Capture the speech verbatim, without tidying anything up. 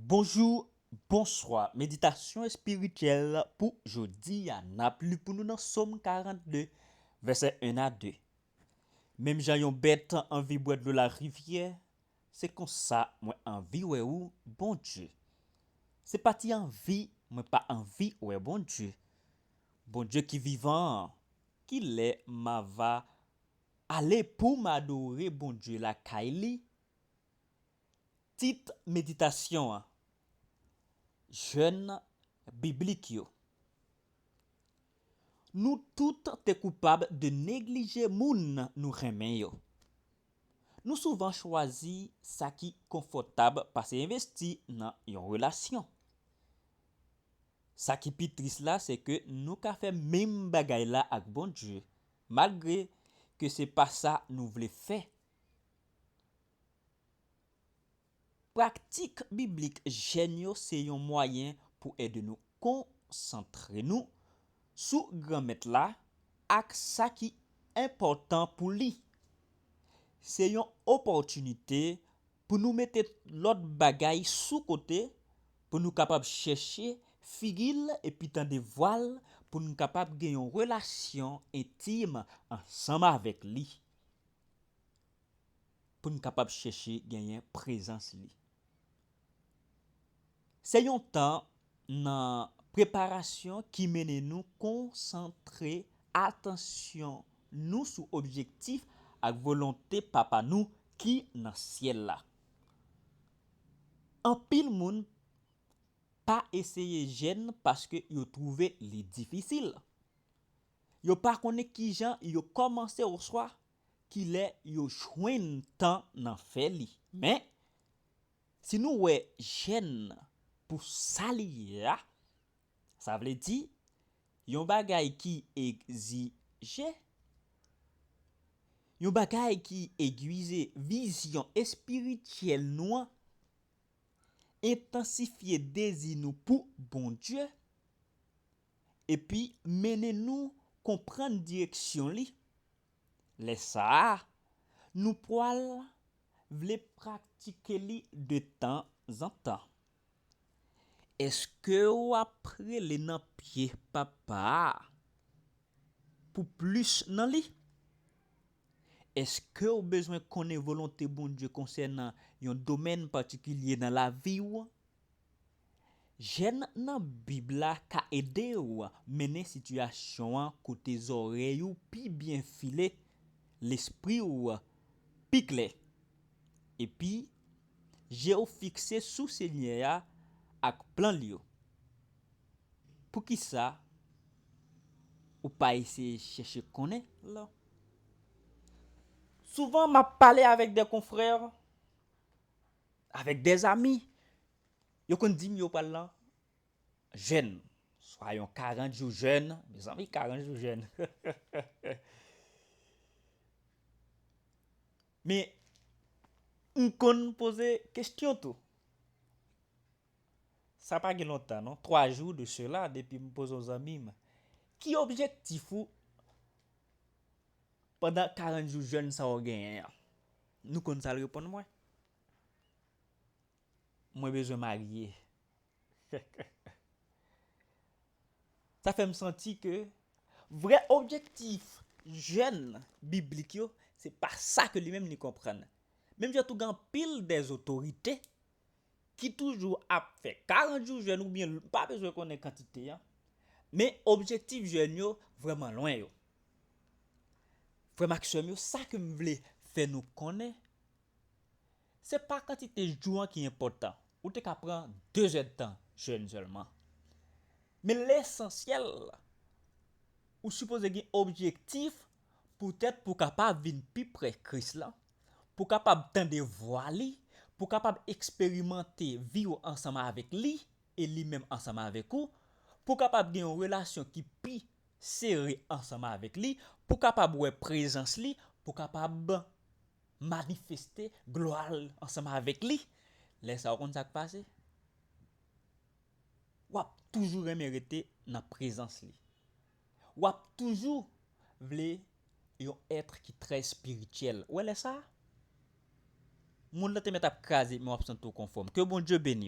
Bonjou, bonswa. Meditasyon espirityèl pou jodi a. N ap li pou nou nan Sòm karannde, vèsè en a de. Menm jan yon bèt anvi bwè dlo larivyè, se konsa mwen anvi wè ou, Bondye. Se pa ti anvi, mwen pa anvi wè Bondye. Bondye ki vivan an, kilè m a va ale pou m adore Bondye lakay li? Tit meditasyon an, jèn biblik yo. Nou tout te koupab de neglije moun nou renmen yo. Nou souvan chwazi sa ki konfòtab pase envesti nan yon relasyon. Sa ki pi tris la, se ke nou ka fè menm bagay la ak Bondye, malgre ke se pa sa nou vle fè. Praktik biblik jèn yo se yon mwayen pou ede nou konsantre nou sou Granmèt la ak sa ki enpòtan pou li. Se yon opòtinite pou nou mete lòt bagay sou kote, pou nou kapab chèche figi l epi tande vwa l, pou nou kapab gen yon relasyon entim ansanm avèk li, pou nou kapab chèche genyen prezans li. Se yon tan nan preparasyon ki mennen nou konsantre atansyon nou sou objektif ak volonte Papa nou ki nan syèl la. Anpil moun pa eseye jèn paske yo twouve li difisil. Yo pa konnen kijan yo kòmanse oswa kilè yo jwenn tan nan fè li. Men, si nou wè jèn pou sa li ye a, sa vle di yon bagay ki egzije, yon bagay ki egzije vizyon espirityèl nou an, entansifye dezi nou pou Bondye, epi mennen nou konprann direksyon li. Lè sa a, nou pral vle pratike li de tanzantan. Èske w ap rele nan pye Papa a pou plis nan li? Èske w bezwen konnen volonte Bondye konsènan yon domèn patikilye nan lavi w? Jèn nan Bib la ka ede w mennen sitiyasyon an kote zòrèy ou pi byen file, lespri w pi klè, epi je w fikse sou Senyè a ak plan l yo. Poukisa ou pa eseye chèche konnen l? Souvan, m ap pale avèk de konfrè, avèk de zanmi, yo konn di m yo pral nan jèn, swa yon karant jou jèn, mezanmi, karant jou jèn. Men, m konn poze kesyon tou. Sa pa gen lontan, non, twa jou de sela, depi m poze yon zanmi m, ki objektif ou pandan karant jou jèn sa w genyen an? Nou konn sa l reponn mwen. Mwen bezwen marye. Sa fè m santi ke vrè objektif jèn biblik yo, se pa sa ke li menm li konprann. Menm jan tou gen anpil dèzotorite ki toujou ap fè karant jou jèn oubyen pa bezwen konnen kantite an, men objektif jèn yo vrèman lwen yo. Frè m ak sè m yo, sa ke m vle fè nou konnen, se pa kantite jou an ki enpòtan. Ou te ka pran de zèdtan jèn sèlman. Men lesansyèl, ou sipoze gen objektif poutèt pou w kapab vin pi pre Kris la, pou w kapab tande vwa li, pou w kapab eksperimante vi w ansanm avèk li e li menm ansanm avèk ou, pou w kapab gen yon relasyon ki pi sere ansanm avèk li, pou w kapab wè prezans li, pou w kapab manifeste glwa l ansanm avèk li. Lè sa a, w konn sa k pase? W ap toujou renmen rete nan prezans li. W ap toujou vle yon èt ki trè espirityèl. Ou wè lè sa a? Mond lan te mèt ap kraze, men w ap santi w konfòm. Ke Bondye beni w.